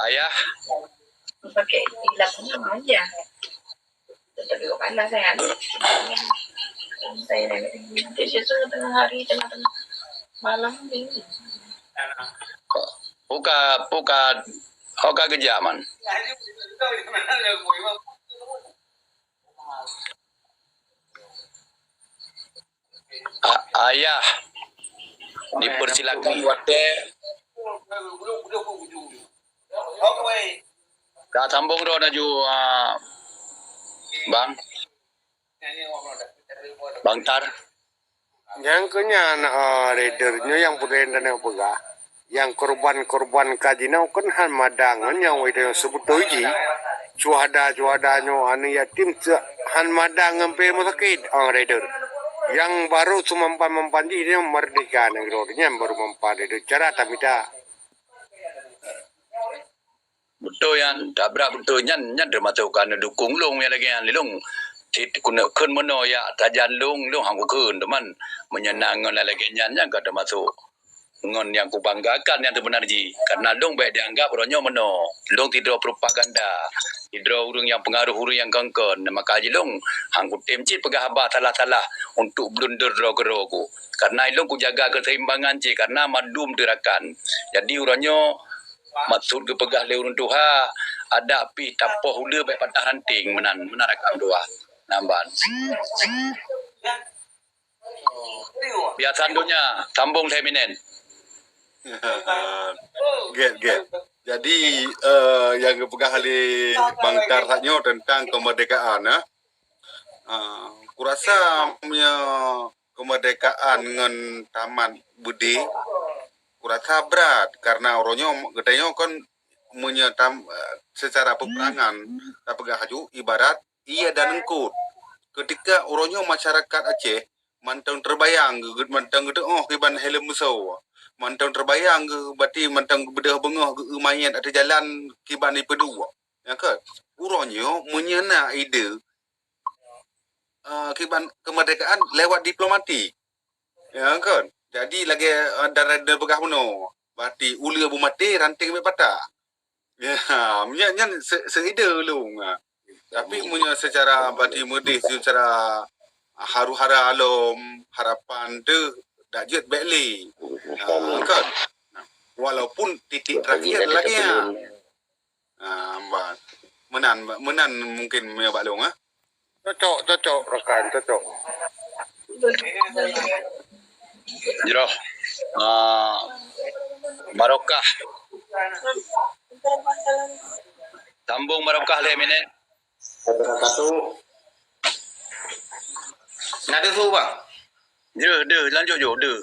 Ayah. Pakai ilat aja. Tetap juga panas, sayang. Saya nanti susu tengah hari, tengah-tengah malam, dingin. Buka, buka, buka kerja, man. A-, ayah dipersilakan watée. Ka sambung droe laju, ah, Bang. Bang Tar. Nyang keu nyan, ah, raider nyoe nyang peureulée taneuk peugah. Nyang korban-korban ka jinoe kan han mada ngon nyawai tanyoe seubeutôi jih. Syuhada-syuhada nyoe aneuëk yatim han mada ngon pih rumoh sakét, ah, raider. Nyang barô seumampan-mampan jih nyoe meurdehka nanggroe nyan barô mampan raider cara tamita. Beutôi nyan, tabrak beutôi nyan, nyan teumasok ka neudukong lôn nyang lagée nyan lé lôn. Cit keuneuk kheun meunoe yak tajan lôn, lôn han kukheun teuma. Meunyoe na ngon lagée nyan, nyan ka teumasok ngon nyang kubanggakan nyang teubeuna jih. Kareuna lôn bék dianggab uroe nyoe meunoe. Lôn sidroe propaganda, sidroe ureuëng nyang peungaroh ureuëng nyang kon-kon. Maka jih lôn han kutem cit peugah haba salah-salah untuk blunder droe keudroe ku. Kareuna lôn kujaga keuseimbangan cit kareuna mandum teurakan. Jadi uroe nyoe maksud geupeugah lé ureuëng tuha, adak pih tapoh uleue bék patah ranting meunan, meunan rakan dua. Namban. Biasa donya, sambung lhée minét. Get, get. Jadi, eh, nyang geupeugah lé Bang Tar saat nyoe teuntang keumeurdekaan, eh. Ah, kurasa meunyoe keumeurdekaan ngon tamat beudé, kurasa brat, kareuna uroe nyoe geutanyoe kon meunyoe tam-, eh, seucara peupeurangan, tapeugah laju ibarat ie dan eungkot. Keutika uroe nyoe masyarakat Aceh mantong teubayang geu-, mantong geuteuoh kiban helm musoh, mantong teubayang geu-, bati mantong beudôh beungoh geu-, manyét ateueh jalan kiban ipeuduek. Nyan keuh, uroe nyoe meunyoe na ide, eh, kiban keumeurdekaan lewat diplomatik. Ya kan? Jadi lagée, eh, dara-, dara peugah bunoe, bati uleue beumaté ranting bék patah. Ya, nyan, nyan se-, seide lôn, ha. Tapi meunyoe seucara bati meudeh, seucara huru-hara lom, harapan teuh dak jeuet bék lé. Ha, kan? Walaupun titik terakhir lagée nyan. Ah, meunan, meunan mungkin meunyoe bak lôn, eh. Cocok, cocok, rakan, cocok. Jroh. Ah, barokah. Sambung barokah lhée minét. Wabarakatuh. Na deuh su, bang? Deuh, deuh, lanjut ju, deuh.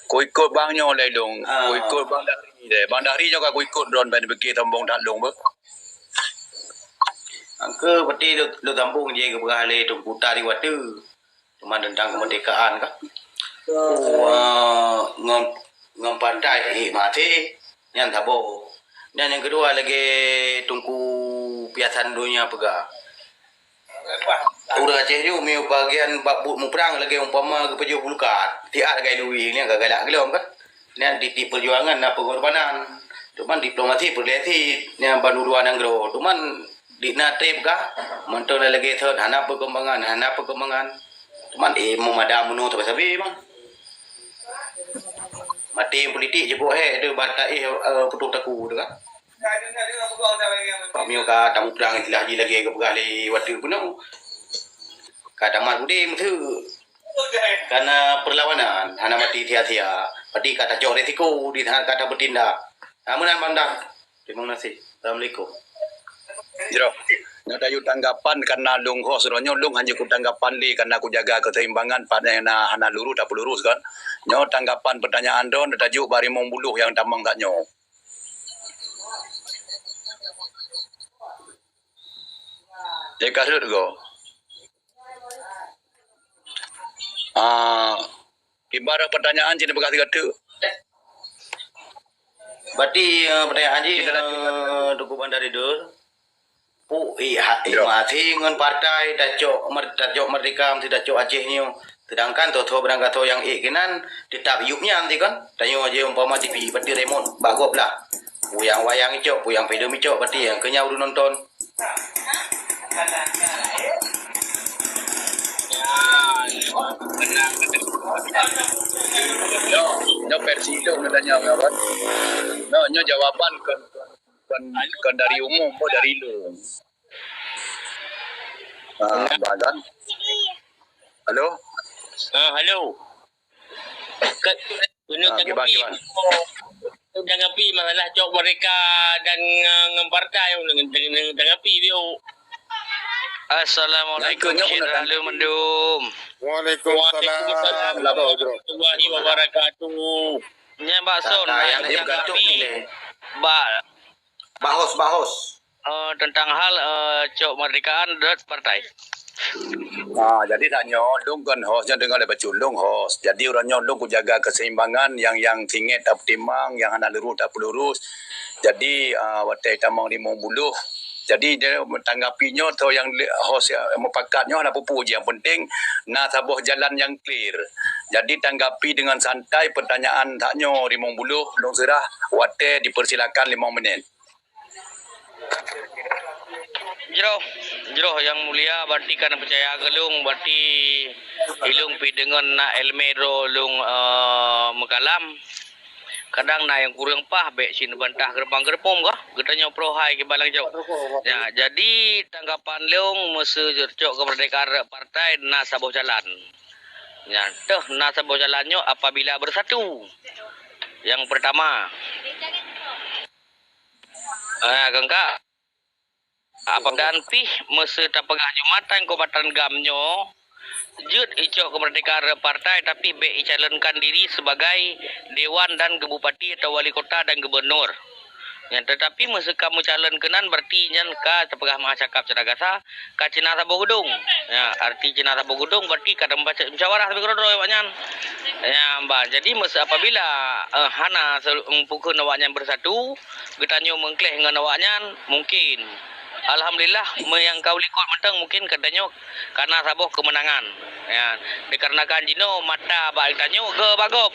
Ku ikot bang nyoe lé lôn. Ah. Ku ikot bang Dahri lé. Bang Dahri nyoe ka ku ikot droen ban pike sombong that lôn beuh. Angke peti lôn, lôn sambung je geupeugah lé Teungku Tari Wateu. Cuma tentang kemerdekaan kan. Oh, ah, ngon, ngon partai, eh, maté. Nyan saboh. Dan yang kedua lagi Teungku Piasan Donya peugah. Ureueng Aceh nyoe meunyoe bagian bak buet muprang lagèe umpama geupajoh bulukat, siat lagèe lui nyan ka galak geulom kan. Nyan titik peujuangan na peungorbanan. Cuman diplomasi peureulèe cit nyan bandua-dua nanggroe. Cuman di na trép kah, mantong lagèe thon hana peukeumangan, hana peukeumangan. Cuman eh meumada meunoe sabe-sabe mah. Maté politik jipeuhèk tu bak taéh, eh, putôh takue tu kan. Pamio ka tamuprang istilah jih lagèe geupeugah lé watèe bunoe. Ka tamat udép meuteuk. Karena perlawanan hana mati sia-sia. Berarti ka tacok resiko di saat ka tabeutindak. Ha, meunan Bang Dang. Terima kasih. Assalamualaikum. Jroh. Nyoe tayue tanggapan karena lôn host droe nyoe lôn hana ku tanggapan lé karena ku jaga keseimbangan pat nyang na hana lurus tapeulurus kan. Nyoe tanggapan pertanyaan droe tajuk bak rimong buluh nyang tamong sak nyoe. Dia ka rhot go. Ah, kiban pertanyaan cit peugah sigoe teuk. Berarti, eh, pertanyaan jih, eh, Teungku Bandar Idul. Pu, eh, ha, eh, masih ngon partai tacok mer-, tacok merdeka, mesti tacok Aceh nyoe. Sedangkan tho-tho barangkasoe nyang ék keunan tetap yup nyan ti kan. Tanyoe aja umpama T V, berarti remote bak gob lah. Puyang wayang icok, puyang filem icok, berarti nyang keu nyan ureueng nonton. Nyoe, nyoe versi lôn geutanyong nyoe kan. Nyoe, nyoe jawaban kon, kon, kon dari umum, kon dari lôn. Ah, Bang Azan. Halo? Ah, halo. Ke, kena tanggapi. Ah, kiban, kiban. Tanggapi masalah cok mereka dan, uh, ngon partai, tanggapi dia. Assalamualaikum, Syedara Lôn Mandum. Waalaikumsalam. Waalaikumsalam warahmatullahi wabarakatuh. Nyan bak son, ah, nyang tanggapi. Bak Bahos, bahos. Eh, tentang hal, eh, cok merdekaan dan partai. Ah, jadi dak nyoe lôn kon host, nyoe deungoe lé bacut lôn host. Jadi uroe nyoe lôn kujaga keseimbangan nyang, nyang singét tapeutimang, nyang hana lurus tapeulurus. Jadi, ah, watèe tamong limong puluh. Jadi dia tanggapi nyoe atau nyang le-, host nyang mupakat nyoe hana peue-peue ji. Nyang penting na saboh jalan nyang clear. Jadi tanggapi dengan santai pertanyaan dak nyoe limong puluh, lôn seurah watèe dipersilakan limong menit. Jroh, jroh Yang Mulia, berarti kana peucaya keu lôn, berarti ilôn pih deungon na ilmé droe lôn, eh, meukalam. Kadang na nyang kureueng paih, bèk cit neubantah keureupang-keureupông kah. Geutanyoe proh hai kiban lagèe nyoe. Ya, jadi tanggapan lôn meuseu cok keumeurdekaan rot partai na saboh jalan. Ya, teuh na saboh jalan nyoe apabila bersatu. Yang pertama, Ah, kan, Kak? Apa dan pih meuseu tapeugah Jumatan Kabupaten GAM nyoe, jeuet icok keumeurdekaan rot partai, tapi bèk icalonkan diri sebagai dewan dan geubupati atau wali kota dan gubernur. Nyan, tetapi meuseu ka meucalon keunan, berarti nyan ka tapeugah meuhasakab cara gasa, ka cina saboh geudong. Ya, arti cina saboh geudong berarti ka teumeubaca musyawarah sabe keudroe-droe awak nyan. Ya, bah, jadi meuseu apabila, eh, hana sel-, em, pukon awak nyan bersatu, geutanyoe meungkléh ngon awak nyan, mungkin. Alhamdulillah, meunyo nyang ka u likot mantong mungkin geutanyoe kana saboh keumeunangan. Ya, dikarenakan jinoe mata bak geutanyoe geuh bak gob.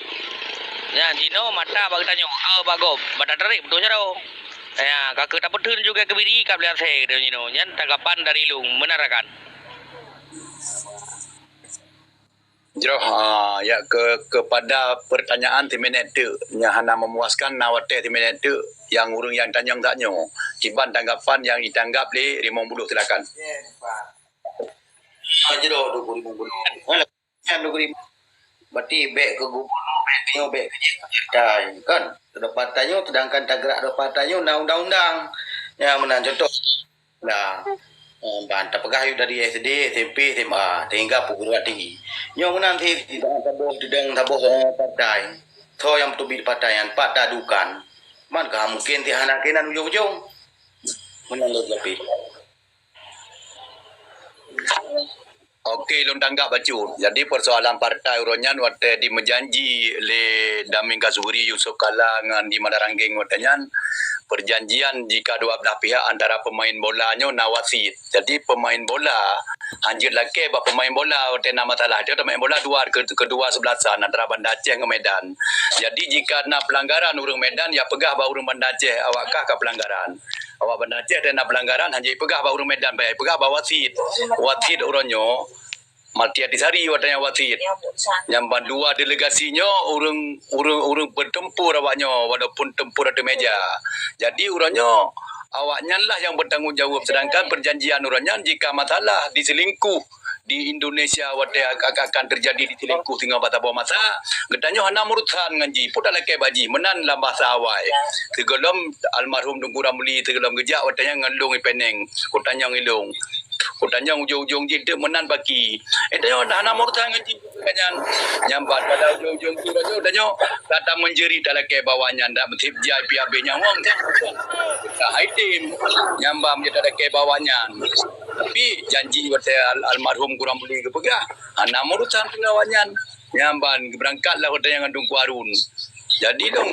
Ya, jinoe mata bak geutanyoe geuh bak gob. Mata tarék beutôi jaroe. Ya, ka keu tapeutheun juga keubiri ka beli asèe geutanyoe jinoe. Nyan tanggapan dari lôn, meunan rakan. Jroh, ah, ya, ke, kepada pertanyaan siminèt teuk nyang hana memuaskan, na watèe siminèt teuk nyang ureueng nyang tanyong dak nyoe. Kiban tanggapan nyang ditanggap lé limong puluh, silakan. Ah, jroh dua puluh limong puluh. Nyan dua puluh limong. Berarti bèk keu gubernur, bèk keu nyoe, bèk keu jih, partai, kan? Rot partai nyoe, sedangkan tagrak rot partai nyoe na undang-undang. Nyan meunan contoh. Nah, Eh, ban tapeugah yue dari S D, S M P, S M A, sehingga perguruan tinggi. Nyoe meunan cit, sidang saboh, sidang saboh, eh, partai. Soe nyang beuteubiet partai nyan, pat tadukan. Man ka mungken cit hana keunan ujong-ujong. Meunan lôn japie. Oke, lôn tanggap bacut. Jadi, persoalan partai uroe nyan watèe dimeujanji lé Dameng Kazuri, Yusuf Kalla ngon di Muara Ranggeng watèe nyan, perjanjian jika dua belah pihak antara pemain bola nyoe na wasit. Jadi, pemain bola hanjeuet lakèe bak pemain bola watèe na masalah. Watèe pemain bola dua ke-, kedua sebelasan antara Banda Aceh ngon Medan. Jadi, jika na pelanggaran ureueng Medan, ya peugah bak ureueng Banda Aceh, awak kah ka pelanggaran. Awak Banda Aceh watèe na pelanggaran, hanjeuet peugah bak ureueng Medan, bèk peugah bak wasit. Wasit uroe nyoe, Marti Atisari watèe nyan wasit. Nyan ban dua delegasi nyoe ureueng, ureueng, ureueng beutempur awak nyoe, walaupun tempur ateueh meja. Jadi, uroe nyoe, awak nyan lah nyang beutanggung jaweueb, sedangkan perjanjian uroe nyan jika masalah diselingkuh di Indonesia watèe ak-, ak-, akan terjadi diselingkuh singoh bak saboh masa, geutanyoe hana meurusan ngon jih, peue talakèe bak jih, meunan lam bahasa awai. Sigohlom almarhum Teungku Ramli sigohlom geujak watèe nyan ngon Long i Peneng, kutanyong i Long. Kutanyong ujong-ujong jih teuk meunan baki. Eh, tanyoe dah hana meurusan ngon jih nyan. Nyan ban pada ujong-ujong jih tanyoe, tanyoe ka tameunjeuri talakèe bak awak nyan, dak meuteujai pihak beuh nyawöng nyan. Ka hai tem. Nyan ban meunyoe talakèe bak awak nyan. Tapi janji watèe al-, almarhum Teungku Ramli geupeugah, hana meurusan ngon awak nyan. Nyan ban geubeurangkat lah watèe nyan ngon Teungku Harun. Jadi dong,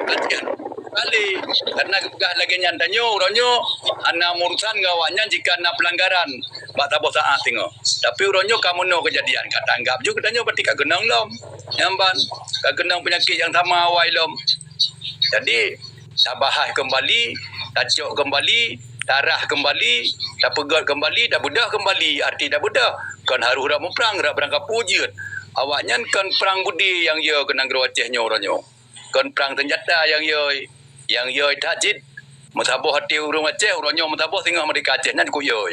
latihan. Kali, karena geupeugah lagèe nyan tanyoe, uroe nyoe hana meurusan ngon awak nyan jika na pelanggaran bak saboh saat singoh. Tapi uroe nyoe ka meunoe keujadian, ka tanggap ju geutanyoe berarti ka keunong lom. Nyan ban, ka keunong peunyakét nyang sama awai lom. Jadi, tabahas keumbali, tacok keumbali, tarah keumbali, tapeugöt keumbali, tabeudoh keumbali. Arti tabeudoh, kon harôh rot muprang, rot beurangkapeue jeuet. Awak nyan kon prang beudé nyang yo keu nanggroe Aceh nyoe uroe nyoe. Kon prang seunjata nyang yo, nyang yo that cit. Meusaboh até ureueng Aceh, uroe nyoe meusaboh singoh meurdeka Aceh nyan cukôp yo.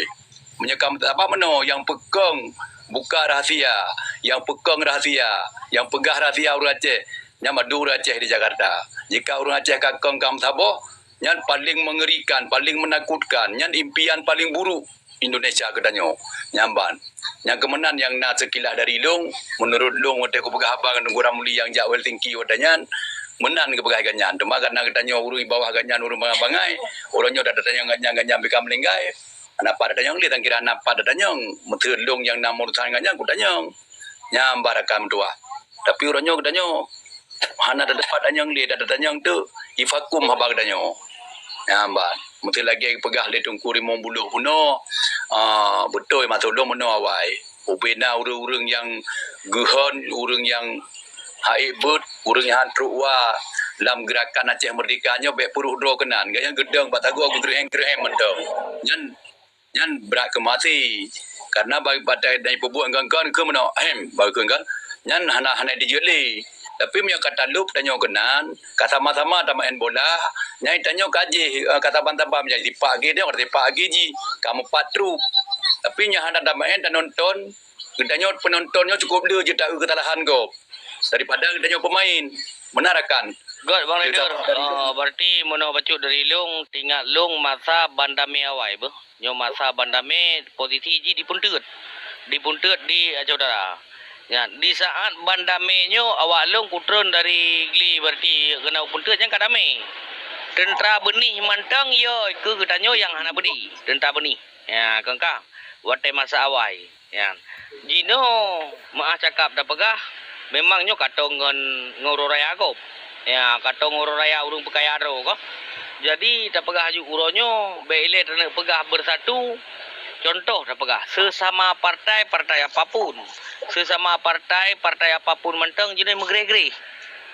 Meunyoe ka meusaboh meunoe, nyang peukong buka rahasia, nyang peukong rahasia, nyang peugah rahasia ureueng Aceh, nyan mandum ureueng Aceh di Jakarta. Jika ureueng Aceh ka kong ka meusaboh, nyan paleng meungerikan, paleng meunakutkan, nyan impian paleng buruk Indonesia geutanyoe. Nyan ban. Nyang keumeunan nyang na seukilah dari lôn, meunurot lôn watèe kupeugah haba ngon Teungku Ramli nyang jak Helsinki watèe nyan, meunan geupeugah gobnyan. Teuma karena geutanyoe ureueng di bawah gobnyan ureueng bangai-bangai, uroe nyoe dak tatanyong gobnyan, gobnyan beu ka meuninggai. Hana pat tatanyong lé, tan kira hana pat tatanyong. Meuseu lôn nyang na meurusan ngon nyan kutanyong. Nyan ban rakan meutuah. Tapi uroe nyoe geutanyoe hana teudapat tanyong lé, dak tatanyong teuk ifakum haba geutanyoe. Nyan ban. Meuseu lagèe peugah lé Teungku Rimong Buloh bunoe, ah, beutôi maksud lôn bunoe awai. Ubena ureueng-ureueng nyang geuhon, ureueng nyang haiek beuet, ureueng nyang han trok wa lam geurakan Aceh Meurdeka nyoe bèk peuruh droe keunan. Gobnyan geudong bak sagoe geugeureuhem-geureuhem mantong. Nyan, nyan brat keu maté. Karena bak, bak dan peubuet ngon kon keu meunoe, ahem, bak keu kon. Nyan hana, hana dijeuet lé. Tapi meunyoe ka talop tanyoe keunan, ka sama-sama tameu'en bola, nyan tanyoe ka jih, eh, ka saban-saban meunyoe sipak lagèe nyoe, sipak lagèe jih, ka meupat trup. Tapi nyoe hana tameu'en tanonton, geutanyoe peunonton nyoe cukôp le jeuet taeu keusalahan gob daripada geutanyoe peumain. Meunan rakan. Göt, Bang Leader. Ah, berarti meunoe bacut dari lôn, teuingat lôn masa ban damé awai beuh. Nyoe masa ban damé posisi jih di Punteut. Di Punteut di Aceh Utara. Nyan, di saat ban damé nyoe awak lôn kutreun dari Gli berarti keunoe Punteut nyan ka damé. Teuntra beunih mantong yo keu geutanyoe nyang hana beudé. Teuntra beunih. Ya, kon ka. Watèe masa awai. Ya. Jinoe meu'ah cakap tapeugah, memang nyoe katong ngon, ngon uroe raya gob. Ya, katong ngon uroe raya ureueng peukaya droe kah. Jadi, tapeugah ju uroe nyoe, bèk ilèe taneuk peugah bersatu. Contoh tapeugah, sesama partai, partai apapun. Sesama partai, partai apapun mantong jinoe meugreh-greh.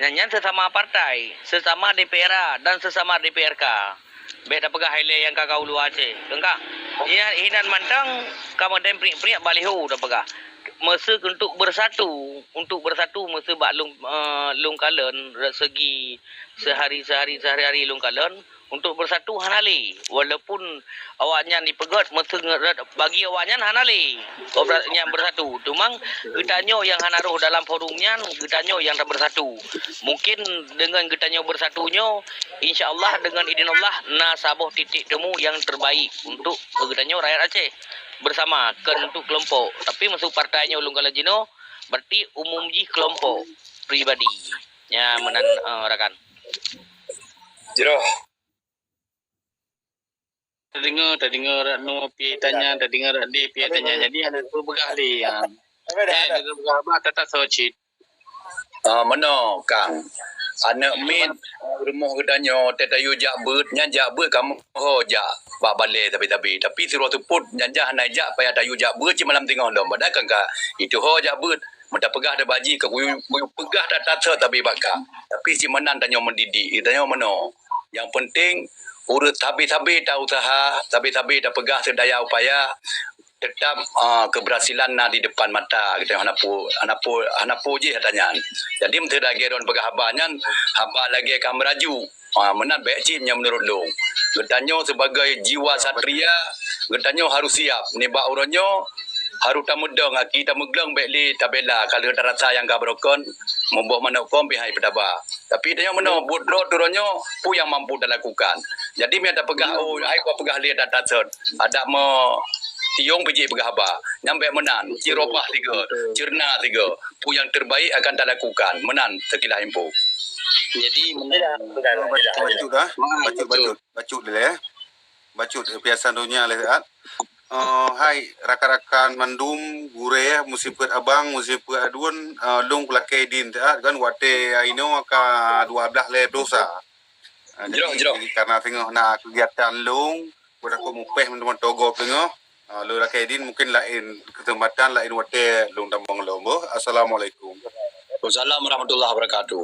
Nyan, nyan sesama partai, sesama D P R A dan sesama D P R K. Bèk tapeugah ilèe nyang ka-ka u luwa Aceh. Kon ka. Inan, inan mantong ka meudeng priek-priek baliho tapeugah. Meuseu untuk bersatu, untuk bersatu meuseu bak lôn, eh, lôn kalon, segi sehari, sehari, sehari-hari lôn kalon, Untuk bersatu hana lé, walaupun awaknyan dipeugét meuseuh bagi awaknyan hana lé nyang bersatu. Cuma geutanyoe nyang hana rôh dalam forum nyan, geutanyoe nyang tabersatu. Mungkin deungon geutanyoe bersatu nyoe, insya Allah deungon idin Allah na saboh titik temu nyang terbaik untuk geutanyoe rakyat Aceh bersama, kon untuk kelompok. Tapi meuseuh partai nyoe lôn kalon jinoe, berarti umum jih kelompok pribadi. Nya meunan, eh, rakan. Jroh. Tadeungoe, tadeungoe rak nyoe pih tanya, tadeungoe rak deh pih tanya. Jadi hana peugah lé, ha. Eh, hana peugah bah, tata soe cit. Ah, meunoe, Kang. Aneuk miet rumoh geutanyoe, teuh tayue jak beuet, nyan jak beuet kamoe ho jak bak balè sabe-sabe. Tapi sidroe seupôt nyan jak hana jak, payah tayue jak beuet cit malam singoh lom. Padahai kan ka itu ho jak beuet. Meutapeugah teuh bak jih, ka kuyue, kuyue peugah that-that soe sabe bak ka. Tapi cit meunan tanyoe mendidik, tanyoe meunoe. Nyang penting, ureuëng sabe-sabe ta usaha, sabe-sabe tapeugah seudaya upaya, tetap, ah, keberhasilan na di depan mata, gitu. Hana po, hana po, hana po jih ata nyan. Jadi, meuseuh lagée droen peugah haba nyan, haba lagée ka meuraju. Ah, meunan bék cit nyan meunurot lôn. Geutanyoe sibagai jiwa satria, geutanyoe harôh siab. Nibak uroe nyoe, harôh tameudong, aki tameugleueng bék lé tabela, ka lheueh tarasa nyang ka beurokon, muboh manok kon pih hai peutaba. Tapi tanyoe meunoe, buet droe tu uroe nyoe, peue nyang mampu talakukan. Jadi, meunyo tapeugah, "Oh, hai kupeugah lé that-that soe," adak meu tiong pih jih peugah haba. Nyan bék meunan, ci robah sigoe, ceureuta sigoe. Peue nyang terbaik akan talakukan. Meunan, sekilas info. Jadi, meunan. Bacut, bacut dah. Bacut, bacut. Bacut dilée. Bacut, eh, piasan donya lé siat. Eh, hai rakan-rakan mandum, gurée, meusipeuet abang, meusipeuet aduen, eh, lôn kulakée idin siat kan watée inoe ka dua belas lé ploh sa. Eh, jadi, jadi karena singoh na kegiatan lôn, buet aku mupéh teuma togop singoh. Eh, lôn lakée idin mungkin laén kesempatan, laén watée lôn tamong lom boh. Assalamualaikum. Waalaikumsalam warahmatullahi wabarakatuh.